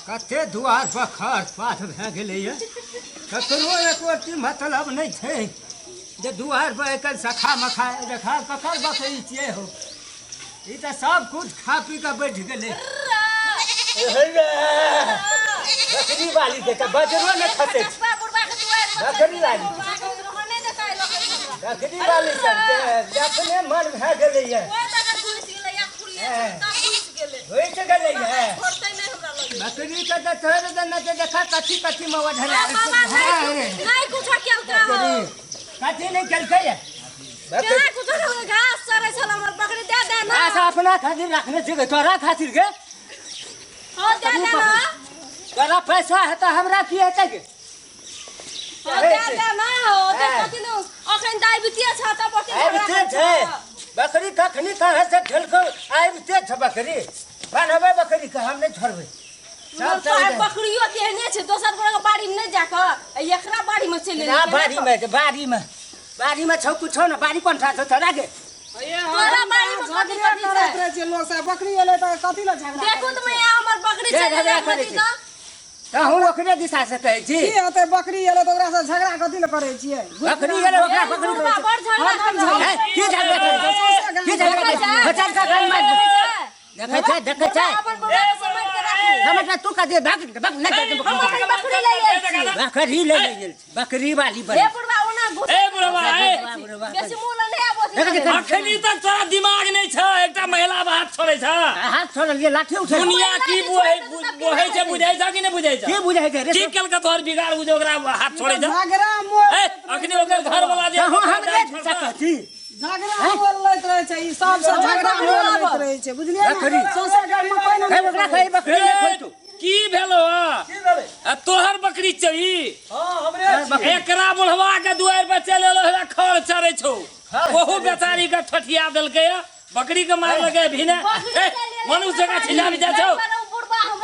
कते दुआर पर खर पात भए गेलैए, ककरो एको रत्ती मतलब नहि छै जे दुआर पर एकर सखा मखा देखा। ककर बकरी छियै हौ? ई तऽ सब कुछ खा पी कऽ बैठ गेलै। बकरी वाली के तऽ बजरो नहि खसै छै। बकरी वाली, बकरी वाली सबके जखने मन भए गेलैए घुसि गेलैए। बकरी के तऽ छोड़ि देने छै। देखा कथी कथी मे ओझरा। कथी नहि केलकै? घास चरै छल हमर बकरी, दे दे ना। घास अपना खातिर रखने छियै, तोरा खातिर के? हो, दे दे ना। तोरा पैसा हेतै, हमरा की हेतै के? हो, दे दे ना। हो दे। कथी नु अखन डायबिटीज छ त बकरी आबिते छै बकरी। कखनी कहाँ से खेलको आबिते छै बकरी। बान्हबै बकरी के, हम नहि छोड़बै सब। तोहर बकरियो केहने छै, दोसर गोरा के बाड़ी में नहि जाकऽ एकरा बाड़ी में चलि एलै। बाड़ी में, बाड़ी में, बाड़ी में छौ कुछो न। बाड़ी कोन ठाम छौ तोरा के? तोरा बाड़ी में कथी कथी छै? करैत रहै छियै लोक सब। बकरी एलै तऽ कथी लए झगड़ा? देखू तऽ मैया, हमर बकरी के चलि झगड़ा एलै। करै कथी छै? तऽ तहूँ ओकरे दिशा से कहै छी। की हेतै? बकरी एलै तऽ ओकरा से झगड़ा कथी लए करै छियै? बकरी गेलै, ओकरा बकरी बुढ़बा बड़ झगड़ा करै छै। हे, की झगड़ा करै छै? की झगड़ा करै छै? बचल का गान मारि देखै छै, देखै छै। अपन बुढ़बा के समेट के राखू। समझ तू का दे। भाग भाग, नहि दे। हम अपन बकरी ले जाइ छी। बकरी ले ले गेल छै, बकरी वाली हे बड़ी। बुढ़बा, ओना घुस ए बुढ़बा, ए। बुढ़बा। बेसी मुँह लऽ नहि आबो। देख, देख। अखनी तक तोरा दिमाग नहि छ? एकटा महिला पर हाथ छोड़ै छ? हाथ छोड़लियै? लाठी उठे। दुनिया की बोहे बोहे छै, बुझै छ कि नहि बुझै छ? की बुझै छै रे? की केलकै तोहर बिगाड़ बुझे ओकरा हाथ छोड़ै छ? झगड़ा मोल ए, अखनी ओकर घर वाला जे तहूँ हमरे दिशा कहती। झगड़ा मोल लैत रहै छै ई सब से, झगड़ा मोल लैत रहै छै, बुझलियै बकरी। ने? सौंसे गाममे कोइ हे नहि। ओकरा खाइ बकरी नहि खोइ तू। की भेलो? आ तोहर बकरी चही? बकरी। एकरा बुढ़वा के दुआरि पर चलि एलो, हेरा खड़ चरै छौ। ओहू बेचारी के ठठिया देलकै, बकरी के मारलकै भी ने। ए, मनुष्य जकाँ छिला भी जाइ छौ।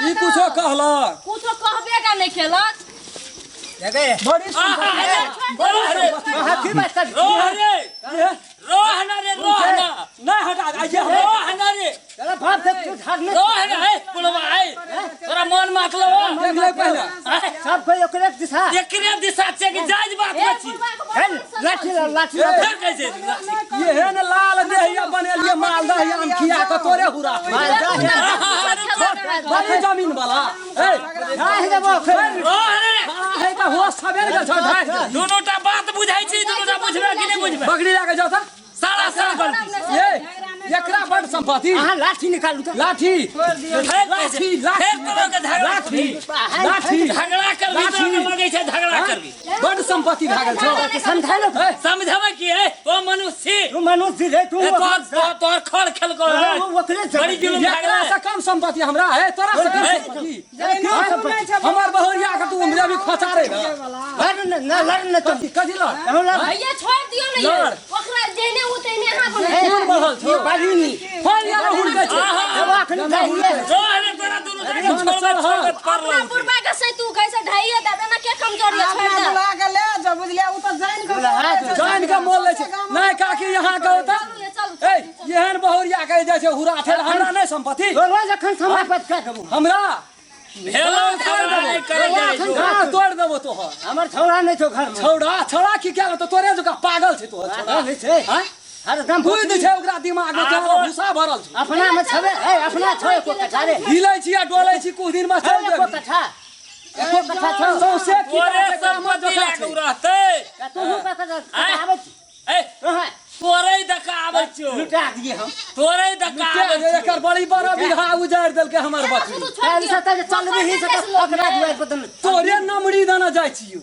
ई कुछो कहलक? कुछो कहबे का नहि केलक। देखे। बड़ी आहा, हे, रोह रे। अहाँ की बात कर? रोह रे, रोह ना रे, रोह ना। नहीं हटा आइए हम। रोह ना रे। चला बाप से तू झाड़ नहीं। रोह ना। हे बुढ़वा, हे, तोरा मन मातलो? देख ले पहले। सब कोई ओकरे दिशा, एकरे दिशा छै कि जायज बात हे अछि। बुढ़बा के चल लाठी ला, लाठी ला। फेर कहै छै ये हे ने लाल देहिया बनेलिए मालदह आम खिया के तोरे हुरा। मालदह है। बड़ी जमीन वाला ए। ढाहि देबो फेर। रोह रे। खड़ा है तऽ होश सबेर के छौ, ढाहि दे। दुनू टा बात बुझै छी, दुनू टा बुझबै कि नहि बुझबै? बकरी लए के जाउ तऽ। सारा सारा गलती। ये एकरा बड़ संपत्ति। अहाँ लाठी निकालू तऽ। लाठी। फेर कहै छै, लाठी, लाठी। फेर तोरा के झगड़ा। लाठी, लाठी। झगड़ा करबी लाठी। तोरा के लगै छै झगड़ा करबी। बड़ संपत्ति भए गेल छौ। समझा लो। ए, समझबै की? है ओ मनुष्य छी। तू मनुष्य रे तू। ए, तोहर तोहर तोहर खड़ खेलको है। ओकरे से। बड़ी जुलुम भए एकरा गेलै। से कम संपत्ति हमरा है? तोरा से कम ए, संपत्ति? नहि छै। हमर बहुरिया के तू उम्र भी खोचा रे ना। लड़ न न, लड़ न तुम। कथी कथी लड़? तहूँ लड़। भैया, छोड़ दियौ ने ये। लड़। ओकरा जेहने ओ तेहने अहाँ बनै। कोन बढ़ल छौ? बाजी नी। फल यार हुड़कै छै। जब अखन जाइए। रोह रे, तोरा दुनू टा के छोड़बै छोड़बै अपना पड़लौ। बुढ़बा के से तू कैसे ढाइए दे देना के कमजोरी है, छोड़ अपना दे। बुला के ले जाओ, बुझलियै? ओ तऽ जानि कऽ बुला बोलै छै। जान के मोल लै छै नहि काकी यहाँ के होता। चलू ये, चलू। ए, एहन बहुरिया के जाइ छै हुरा ठेल, हमरा नहि संपत्ति? तोरा जखन समय पर कह देबो। हमरा भेलौ झगड़ा नहि करै जाइ छौ। गाँ तोड़ देबो तोहर। हमर छौड़ा नहि छौ घर में? छौड़ा, छौड़ा की क्या तो तोरे जकाँ पागल छै तोहर छौड़ा। पागल छै। आँय? हरदम बुद्धि छै ओकरा दिमाग में? तोरा भूसा भरल छै। अपना में छबे ए, अपना छौ एको कट्ठा रे? हिलै छी आ डोलै छी, कुछ दिन में छौ चल एको जेबही। कट्ठा, एको कट्ठा छौ? सौंसे तोरे किताब के कामत सम्पत्ति जोखा लए के छै। उ रहतै। तू आँय? आबै छी? ए, तोहर तोरे दका आबै छियौ। लुटा दिए हम। तोरे दका लुटा आबै दे, छियौ। एकर बड़ी बड़ा बीघा उजाड़ि देलकै हमर बकरी। काल्हि से तऽ चलबही से तऽ ओकरा दुआरि पर तऽ तोरे नमरी देने जाइ छियौ,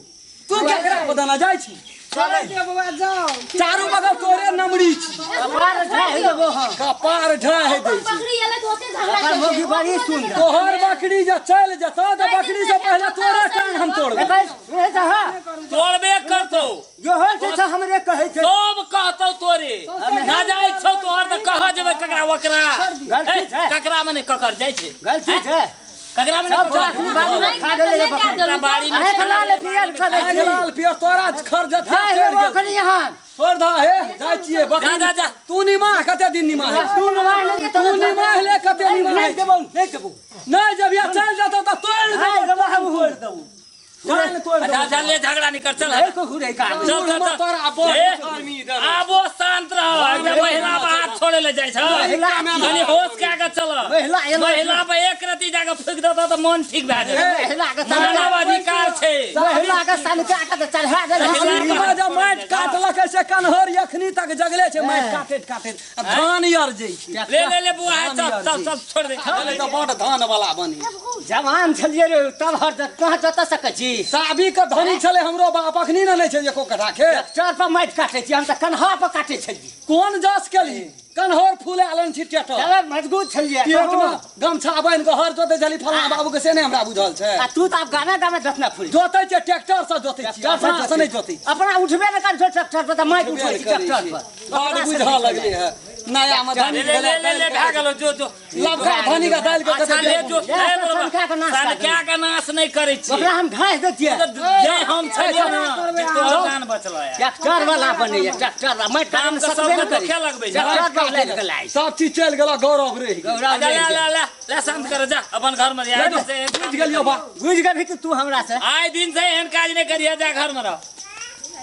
तू केकरा पर देने जाइ छी? चलै दियौ बौआ, जाउ। चारू बगल तोरे नमरी छी। कपार ढाहि देबो हम। कपार ढाहि दै छी। बकरी एलै तऽ ओते झगड़ा ओकर मौगी बड़ी सुन्दर। तोहर बकरी जे चलि जेतौ तऽ बकरी से पहिले तोरे टांग हम तोड़बै। एकै सुनै छ? हँ। तोड़बे करतौ। जो होइ छै से हमरे कहै छै। सब कहतौ तोरे ना जाइ छौ तोहर तऽ कहाँ जेबै? ककरा ओकरा गलती ए, छै। ककरा मने ककर जाइ छै? गलती छै। ककरा मने सब ककर? अखनी बाड़ी में खा गेलै रे बकरी। ओकरा बाड़ी में। अहें लाल पियर करै आँखि छी। लाल पियर तोरा खर जथिया ढाहि चढ़ि देबो गेल। अखनी यहाँ। छोड़ दह हे, जाइ छियै बकरी। जा, जा, जा। तू निमाह, कते दिन निमाह है? तू निमाह ले। तू निमाह ले, कते निमाह नहि है? देबौ, नहि देबौ। नहि, जब यह चलि जेतौ तऽ तोड़ि देबौ। कान तोड़ अच्छा अच्छा ले झगड़ा नहीं कर चल एको घुरे का चल चल चल ए, आबो शांत रहो एकटा महिला पर हाथ छोड़े ले जाइ छ कनी होश कए के चल महिला एना- महिला पर एक रति जाके फूक देतौ तऽ मन ठीक भए जेतौ महिला के मानव अधिकार छै महिला के सनका के तऽ चढ़ा दे महिला जब माटि काटलकै से कन्हर एखनी तक जगले छै माटि काटैत काटैत आ धान यार जाइ छै ले ले ले बुआ चल चल चल छोड़ दे चलै तऽ बड धान वाला बनी जवान छलियै रे तब हर कहाँ जतऽ सकै छी साबी के धनी छलै हमरो बाप अखनी ने नहि छै एको कट्ठा खेत ट्रैक्टर पर माटि काटै छी हम तऽ कन्हा पर काटै छलियै कोन जस केली कन्हर फूले आलन छी टेटर चल मजबूत छलियै पेट में गमछा बान्हि कऽ हर जोतै छली फल्लाँ बाबू के से नहि हमरा बुझल छै आ तू तऽ आब गाना गामे जतना फूल जोतै छै ट्रैक्टर से जोतै छी अपना से नहि जोतै छी अपना उठबे नहि करै छै ट्रैक्टर पर तऽ माटि उठबै छी ट्रैक्टर पर बड बुझऽ लगलै है नया मे धनी ले ले ले ले भए गेलो जो जो लबका धनी के दालि के अच्छा ले जो ए, सनका के नाश सनका के नाश नहि करै छी ओकरा हम घास दै छियै जे हम छलियै ने जे तोहर जान बचलो यार ट्रैक्टर वाला बनैया ट्रैक्टर वाला माटि काम काटै के सकबे सबके नहि करै धोखे लगबै छै ट्रैक्टर पर लागि गेलै सब चीज चलि गेल गौरव रहि गेल गौरव अच्छा, रहि ले गेल। ले ले ले शांत कर जा अपन घर में जा बुझि गेलियौ बा बुझि गेलही कि तू हमरा से आइ दिन से एहन काज नहि करिहे जा घर में रह।